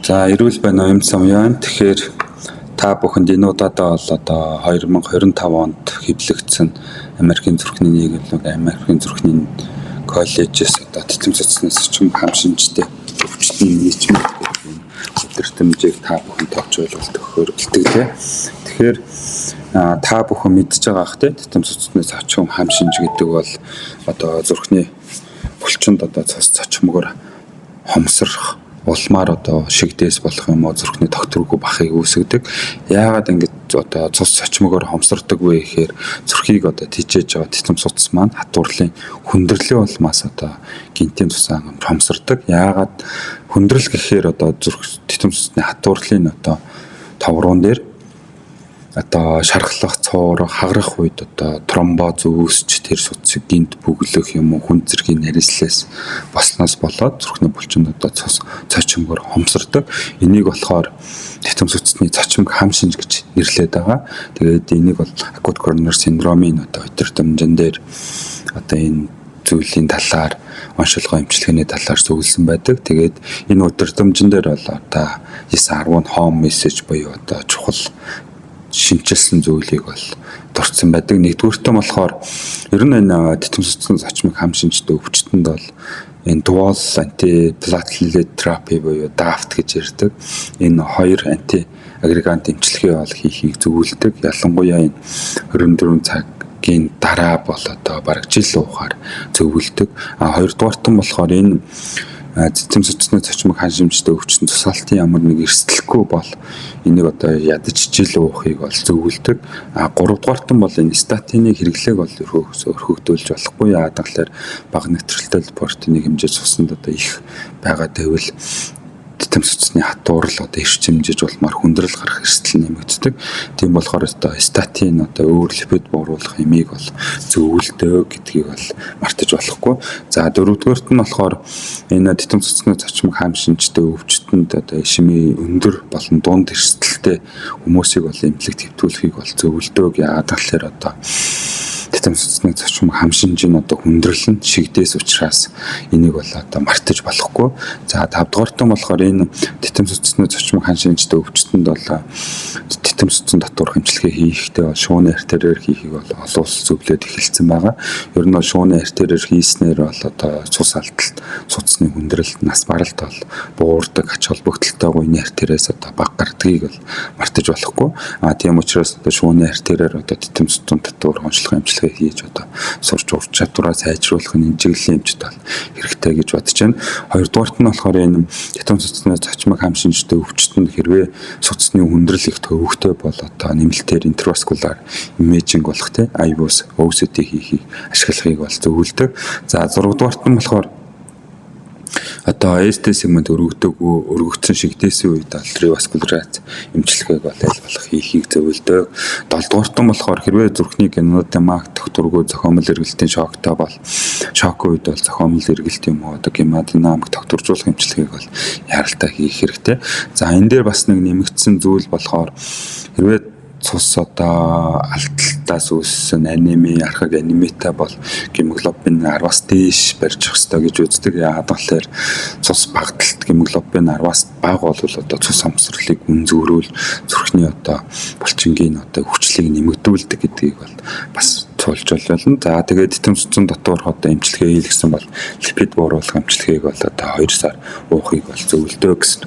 За, эрүүл байна уу, эм сумьян. Тэгэхээр та бүхэнд энэ удаадаа бол одоо 2025 онд хэвлэгдсэн Америкийн зүрхний нийгэмлэг, Америкийн зүрхний коллежээс одоо тэтэм судасны сочмог хам шинжтэй өвчтний менежмент гэдэг энэ өдөртөмжийг та бүхэн товч ойлголт өгөхөөр бэлтгэлээ. Тэгэхээр та бүхэн мэдж байгаа ах, тий, тэтэм судасны сочмог хам шинж гэдэг бол одоо зүрхний булчинд одоо цус цочмогоор хомсрох улмаар одоо шигдээс болох юм уу, зүрхний тогтворгүй бахыг үүсгэдэг. Яагаад ингэж одоо цус цочмогоор хомсордог вэ гэхээр зүрхийг одоо тижээж байгаа тэтэм судас маань хатуурлын хүндрэлийн улмаас одоо гинтийн цус хангамж хомсордог. Яагаад хүндрэл гэхээр одоо зүрх тэтэм судасны хатуурлын одоо товруун дээр одоо шархлах, цуурах, хагарах үед одоо тромбоз үүсч, тэр судсыг гинт бөглөх юм уу, хүн зэргийн нарийслээс болсноос болоод зүрхний булчинд одоо цус цочмогоор хомсордог. Энийг болохоор тэтэм судасны цочмог хам шинж гэж нэрлэдэг байгаа. Тэгээд энийг бол acute coronary syndrome-ын одоо өдөртөмжөн дээр одоо энэ зүйлийн талаар, оншилгоо эмчилгээний талаар зөвлөсөн байдаг. Тэгээд энэ өдөртөмжөн дээр бол одоо 9.10 home message буюу одоо чухал шинэчилсэн зүйлийг бол дурдсан байдаг. Нэгдүгээртэн болохоор ер нь энэ тэтэм судасны цочмог хам шинжтэй өвчтөнд бол энэ dual antiplatelet therapy буюу DAPT гэж ярьдаг. Энэ хоёр antiaggregant эмчилгээ бол хийхийг зөвлөдөг. Ялангуяа энэ 24 цагийн дараа бол одоо бараг жил уухаар зөвлөдөг. А хоёрдугаартан болохоор энэ тэтэм судасны цочмог хам шинжтэй өвчтөн цусаалтын ямар нэг эрсдэлгүй бол энийг одоо ядаж жил уухыг бол зөвлөдөг. А гуравдугаартан бол энэ статины хэрэглээг бол өрхөгдүүлж болохгүй. Яагаад гэвэл бага нэвтрэлтэй протеины хэмжээ цуснд одоо их байгаа гэвэл тэтэм судасны хатуурал одоо эрч хэмжиж улмаар хүндрэл гарах эрсдэл нэмэгддэг. Тийм болохоор одоо статин, одоо өөр липид бууруулах эмийг бол зөвлөдөг гэдгийг бол мартаж болохгүй. За, дөрөвдүгээрт нь болохоор энэ тэтэм судасны цочмог хам шинжтэй өвчтөнд одоо ишеми өндөр болон дунд эрсдэлтэй хүмүүсийг бол эмнэлэгт хэвтүүлэхийг бол зөвлөдөг. Яагаад гэвэл одоо тэтэм судасны цочмог хам шинжийн одоо хүндрэл нь шигдээс учраас энийг бол одоо мартаж болохгүй. За, тавдугаарт нь болохоор энэ тэтэм судасны цочмог хам шинжтэй өвчтөнд бол тэтэм судсан дотоорх эмчилгээ хийхдээ бол шүүний артериэр хийхийг бол олон улс зөвлөд эхэлсэн байгаа. Ер нь бол шүүний артериэр хийснээр бол одоо цус алдалт, судасны хүндрэлт, нас баралт бол буурдаг, ач холбогдолтой гуйны артериас одоо бага гардгийг бол мартаж болохгүй. А тийм учраас одоо шүүний артериэр одоо тэтэм судсан дотоорх онцлог эмчилгээ хийж одоо сурч ур чадвараа сайжруулах нь чиглэлийн эмчит бол хэрэгтэй гэж бодож байна. Хоёрдугаарт нь болохоор энэ тэтэм судасны цочмог хам шинжтэй өвчтөнд хэрвээ судасны хүндрэл их төвөгтэй бол одоо нэмэлтээр intravascular imaging болох, те, IVUS, OCT хийхийг ашиглахыг бол зөвлөдөг. За, 6 дугаарт нь болохоор одоо ST сегмент өргөгдөөгүй, өргөгдсөн шигдээсийн үед бол revascularize эмчилгээг бол аль болох хийхийг зөвлөдөг. 7 дугаарт нь болохоор хэрвээ зүрхний гемодинамик тогтворгүй, зохиомол эргэлтийн шоктой бол шокын үед бол зохиомол эргэлт юм уу, одоо гемодинамик тогтворжуулах эмчилгээг бол яаралтай хийх хэрэгтэй. За, энэ дээр бас нэг нэмэгдсэн зүйл болохоор хэрвээ цус одоо алдалтаас үүссэн анеми, архаг анемитай бол гемоглобин 10-аас дээш барьж явах ёстой гэж үздэг. Яагаад гэвэл цус багадалт, гемоглобин 10-аас бага бол одоо цус хомсрлыг үнзөөрүүл, зүрхний одоо булчингийн одоо хүчлийг нэмэгдүүлдэг гэдгийг бол бас тулж болно. За, тэгээд тэтэм судсан дотоорх одоо эмчилгээ хийлгэсэн бол липид бууруулах эмчилгээг бол одоо 2 сар уухыг бол зөвлөдөг гэсэн.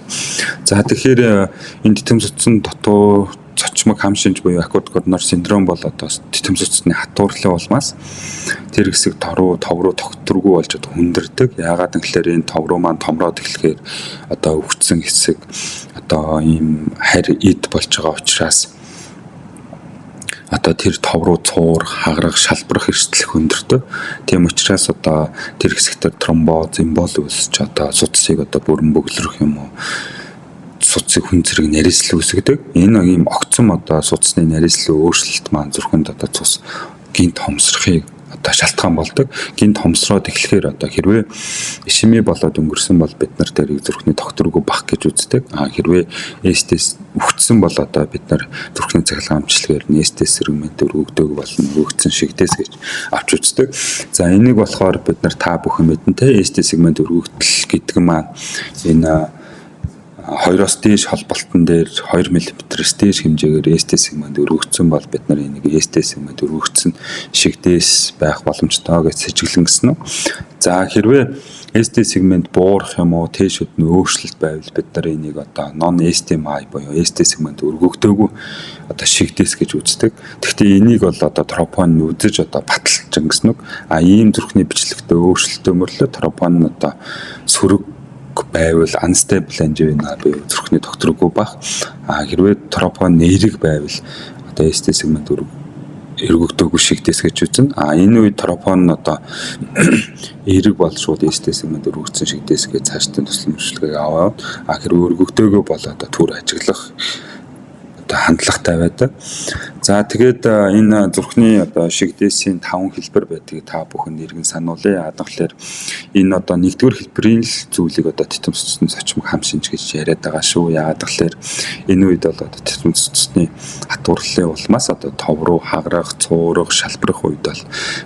За, тэгэхээр энэ тэтэм судсан дотоор цочмог хам шинж буюу acute coronary syndrome бол одоо тэтэм судасны хатуурлын улмаас тэр хэсэг тов руу тогтворгүй болж одоо хүндэрдэг. Яагаад гэвэл энэ тов руу маань томроод эхлэхээр одоо өвчсөн хэсэг одоо ийм харь эд болж байгаа учраас одоо тэр тов руу цуур, хагарах, шалбарах эрсдэл өндөртэй. Тийм учраас одоо тэр хэсэгтэр тромбоз, эмбол үүсч одоо судсыг одоо бүрэн бөглөрөх юм уу, судсыг хүн зэрэг нарийслал үүсгэдэг. Энэ ийм огцом одоо судасны нарийслал өөрчлөлт маань зүрхэнд одоо цус гинт хомсрохыг одоо шалтгаан болдог. Гинт хомсроод эхлэхээр одоо хэрвээ ишеми болоод өнгөрсөн бол бид нар тэрийг зүрхний тогтворгүй бах гэж үздэг. А хэрвээ ST үхтсэн бол одоо бид нар зүрхний цахилгаан эмчилгээгээр нь ST сегмент өргөгдөг болон өргөгдсөн шигдээс гэж авч үздэг. За, энийг болохоор бид нар, та бүхэн мэднэ, те, ST сегмент өргөгдөл гэдэг маань энэ 2-оос дээш холболтон дээр 2 мм-ээс дээш хэмжээгээр ST сегмент өргөгдсөн бол бид нар энийг ST сегмент өргөгдсөн шигдээс байх боломжтой гэж сэжиглэн гэсэн үү. За, хэрвээ ST сегмент буурах юм уу, тийшүүд нь өөрчлөлт байвал бид нар энийг одоо non STEMI буюу ST сегмент өргөгдөөгүй одоо шигдээс гэж үздэг. Тэгэхдээ энийг бол одоо тропонин үзэж одоо баталж гэсэн үг. А ийм зүрхний бичлэгтээ өөрчлөлтөө мөрлөө тропонин одоо сөрөг байвал unstable angina буюу зүрхний тогтворгүй байх. А хэрвээ тропонин эерэг байвал одоо ST сегмент өргөгдөөгүй шигдээс гэж үзнэ. А энэ үед тропонин нь одоо эерэг бол шууд ST сегмент өргөгдсөн шигдээс гэж цаашдын туслан үйлчилгээг аваад, а хэрвээ өргөгдөөгүй бол одоо түр ажиглах одоо хандлагатай байдаг. За, тэгээд энэ зүрхний одоо шигдээсийн таван хэлбэр байдгийг та бүхэн эргэн сануулъя. Яагаад гэвэл энэ одоо нэгдүгээр хэлбэрийн л зүйлийг одоо титэм судасны цочмог хам шинж гэж яриад байгаа шүү. Яагаад гэвэл энэ үед бол одоо титэм судасны хатуурлын улмаас одоо тов руу хагарах, цуурах, шалбарах үед бол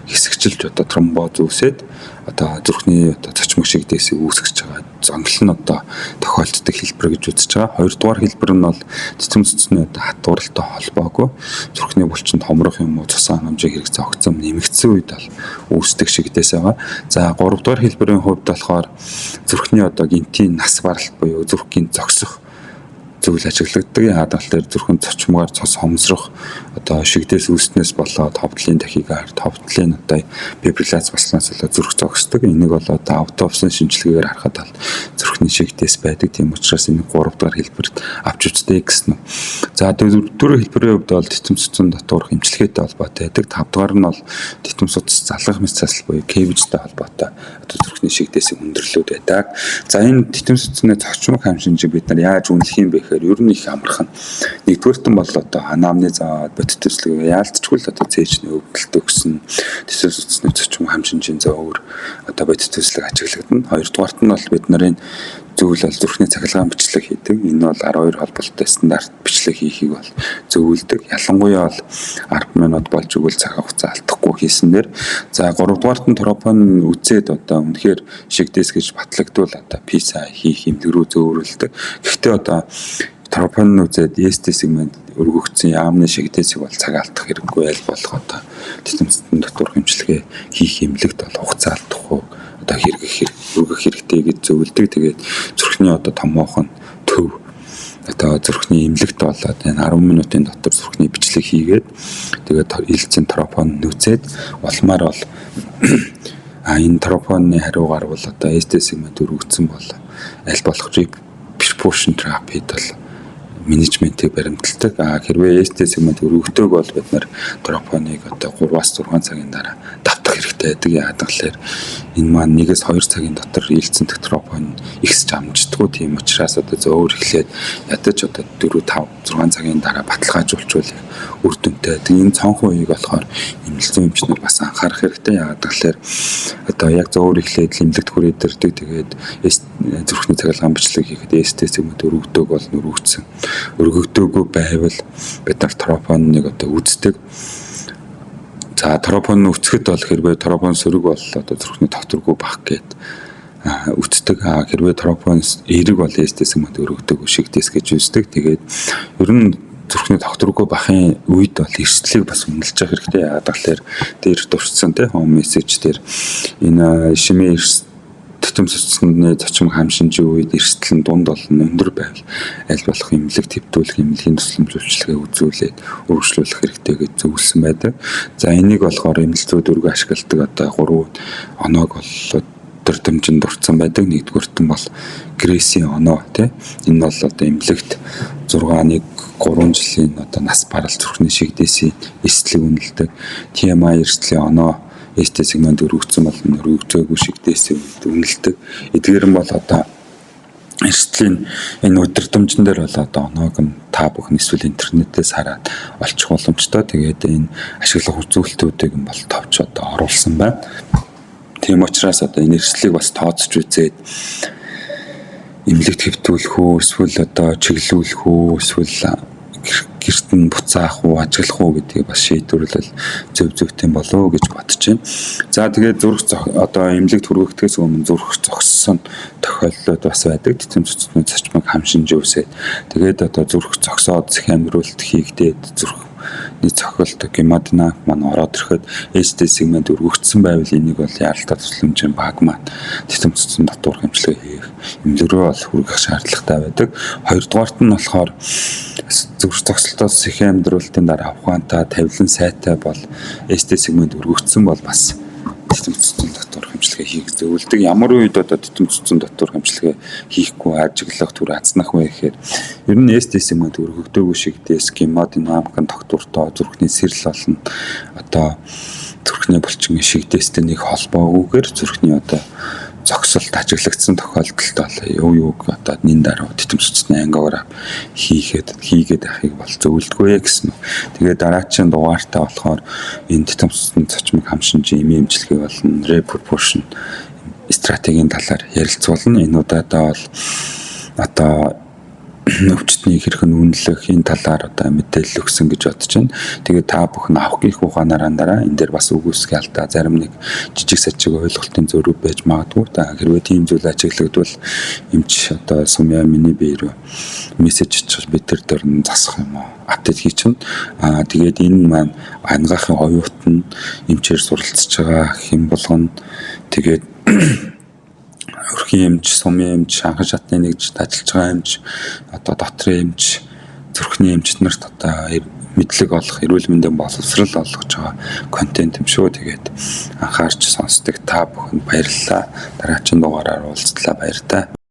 хэсэгчилж одоо тромбоз үүсээд одоо зүрхний одоо цочмог шигдээсийг үүсгэж байгаа зонгол нь одоо тохиолддог хэлбэр гэж үзэж байгаа. Хоёрдугаар хэлбэр нь бол титэм судасны одоо хатууралтай холбоогүй зүрхний булчинд хомрох юм уу, цусан хангамжийн хэрэгцээ огцом нэмэгдсэн үед бол үүсдэг шигдээс байгаа. За, гуравдугаар хэлбэрийн хувьд болохоор зүрхний одоо гэнэтийн нас баралт буюу зүрх гэнэт зогсох зүйл ажиглагддаг. Яагаад гэвэл зүрхэн цочмогоор цус хомсрох одоо шигдээс үүснээс болоод ховдлын тахикард, ховдлын одоо фибрилляц болсноос болоод зүрх зогсдог. Энийг бол одоо аутопсын шинжилгээгээр харахад бол зүрхний шигдээс байдаг. Тийм учраас энэ 3 дахь хэлбэрт авч үздэг гэсэн. За, дөрөв хэлбэрийн хувьд бол титэм судсан дотоорх эмчилгээтэй холбоотой байдаг. 5 дугаар нь бол титэм судас залгах мэс засал буюу CABG-тэй холбоотой одоо зүрхний шигдээсийн хүндрэлүүд байдаг. За, энэ титэм судасны цочмог хам шинжийг бид нар яаж үнэлэх юм бэ гэхээр ер нь их амархан. Нэгдүгээрт нь бол одоо анамнез аваад, бодит төслөг яалтчгүй л одоо цээжний өвдөлт өгсөн, титэм судасны цочмог хам шинжийн зөөр одоо бодит төслөг ажиглагдана. Хоёрдугаарт нь бол бид нарын зүйл бол зүрхний цахилгаан бичлэг хийдэг. Энэ бол 12 холболттой стандарт бичлэг хийхийг бол зөвлөдөг. Ялангуяа бол 10 минут болж өгвөл цаг хугацаа алдахгүй хийсэн дээр. За, гуравдугаарт нь тропонин үзээд одоо үнэхээр шигдээс гэж батлагдвал одоо PCI хийх эмнэлэг рүү зөөвөрлөдөг. Гэхдээ одоо тропонин үзээд ST сегмент өргөгдсөн яамны шигдээсийг бол цаг алдах хэрэггүй, аль болох одоо титэм судасны дотоорх эмчилгээ хийх эмнэлэгт бол хугацаа алдахгүй одоо хэрэгэх өргөх хэрэгтэй гэж зөвлөдөг. Тэгээд зүрхний одоо томоохон төв одоо зүрхний эмнэлэгт болоод энэ 10 минутын дотор зүрхний бичлэг хийгээд, тэгээд илцэн тропонин үзээд улмаар бол энэ тропонины хариу гарвал одоо ST сегмент өргөгдсөн бол аль болох reperfusion therapy-д бол менежментийг баримталдаг. А хэрвээ ST сегмент өргөгдөөгүй бол бид нар тропоныг одоо 3-аас 6 цагийн дараа давтах хэрэгтэй байдаг. Яагаад гэвэл энэ маань 1-ээс 2 цагийн дотор илцэн тропонин ихсэж амждаггүй. Тийм учраас одоо зөөр эхлээд ядаж одоо 4 5 6 цагийн дараа баталгаажуулчвал үр дүнтэй. Тэгээ энэ цонхон үеийг болохоор эмнэлэг зүйн эмчнэр бас анхаарах хэрэгтэй. Яагаад гэвэл одоо яг зөөр эхлээд эмнэлэгт хүрээд ирдэг. Тэгээд зүрхний цахилгаан бичлэг хийхэд ST сегмент өргөгдөөг бол өргөгдсөн. Өргөгдөөгүй байвал бид нар тропоныг одоо үздэг. За, тропон өсөхөд бол хэрвээ тропон сөрөг бол одоо зүрхний тогтворгүй байх гээд үздэг. А хэрвээ тропон эерэг бол ST сегмент өргөдөг шигдээс гэж үздэг. Тэгээд ер нь зүрхний тогтворгүй бахын үед бол эрсдлийг бас үнэлж явах хэрэгтэй. Яагаад гэвэл дээр дурдсан те home message дээр энэ ишемийн титэм судасны зочмог хам шинжийн үед эрсдэл нь дунд болон өндөр байвал аль болох эмнэлэг хэвтүүлэх, эмнэлгийн тусламж үйлчилгээ үзүүлээд үргэлжлүүлэх хэрэгтэй гэж зөвлөсөн байдаг. За, энийг болохоор эмнэлэг зүйд өргөн ашигладаг одоо гурван оноог бол өдөр дурдсан байдаг. Нэгдүгээрт нь бол Гресийн оноо тий. Энэ бол одоо эмнэлэгт 6 1 3 жилийн одоо нас барал, зүрхний шигдээсийн эрсдлийг үнэлдэг. TMI эрсдлийн оноо ST сегмент өргөгдсөн болон өргөгдөөгүй шигдээсийг үнэлдэг. Эдгээр нь бол одоо эрсдлийн энэ өдөрдмжин дээр бол одоо оноог нь та бүхэн эсвэл интернетээс хараад олчих боломжтой. Тэгээд энэ ашиглах үзүүлэлтүүдийг нь бол товч одоо оруулсан байна. Тийм учраас одоо энэ эрсдлийг бас тооцож үзээд эмнэлэгт хэвтүүлэх үү, эсвэл одоо чиглүүлэх үү, эсвэл гэрт нь буцаах уу, ажиглах уу гэдгийг бас шийдвэрлэл зөв зөвтэй болов уу гэж бодож байна. За, тэгээд зүрх одоо эмнэлэгт хүргэхдээс өмнө зүрх зогссон тохиолдлууд бас байдаг. Тэтэм цөцний цочмог хам шинж үүсээд, тэгээд одоо зүрх зогсоод сэхи амьдруулалт хийгдээд, зүрхний цохилт, гемодинамик маань ороод ирэхэд ST сегмент өргөгдсөн байвал энийг бол яаралтай тусламжийн баг маань тэтэм цэцэн дотуурх эмчилгээ хийх, эмнэлэг рүү бол хүргэх шаардлагатай байдаг. Хоёрдугаарт нь болохоор зүрх зогсолтоос сэхи амьдруулалтын дараа ухаантай, тавилан сайтай бол ST сегмент өргөгдсөн бол бас тэтэм цэцэн дотуурх эмчилгээ хийх зөвлөдөг. Ямар үед одоо тэтэм цэцэн дотуурх эмчилгээ хийхгүй, ажиглах, түр азнах вэ гэхээр ер нь ST сегмент өргөгдөөгүй шиг дэс гемодинамик нь тогтвортой, зүрхний сэрэл болно. Одоо зүрхний булчин шигдээстэй нэг холбоогүйгээр зүрхний одоо зогсолт ажиглагдсан тохиолдолд бол юу юуг одоо нэн дараа тэтэм цэцний ангиограф хийгээд байхыг бол зөвлөдгөө гэсэн. Тэгээд дараачийн дугаартаа болохоор энэ тэтэм цэцний цочмог хам шинжийн эмийн эмчилгээ болон reperfusion стратегийн талаар ярилцуулна. Энэ удаадаа бол одоо өвчтнийг хэрхэн үнэлэх, энэ талаар одоо мэдээлэл өгсөн гэж бодож байна. Тэгээд та бүхэн авах гих ухаанаараа дараа энэ дээр бас үгүйсгэх алдаа, зарим нэг жижиг сажиг ойлголтын зөрүү байж магадгүй. Та хэрвээ тийм зүйл ажиглагдвал эмч одоо Сумья миний бие рүү мессеж очих, бид тэр дээр нь засах юм уу, update хийчихнэ. Аа, тэгээд энэ маань анагаахын оюутан, эмчээр суралцж байгаа хэн болгоно, тэгээд өрхийн эмч, сумын эмч, анхан шатны нэгж ажиллаж байгаа эмч, одоо дотрын эмч, зүрхний эмч нарт одоо мэдлэг олох, эрүүл мэндийн боловсрал олгож байгаа контент юм шүү. Тэгээд анхаарч сонсдог та бүхэнд баярлалаа. Дараагийн дугаараар уулзлаа. Баяртай.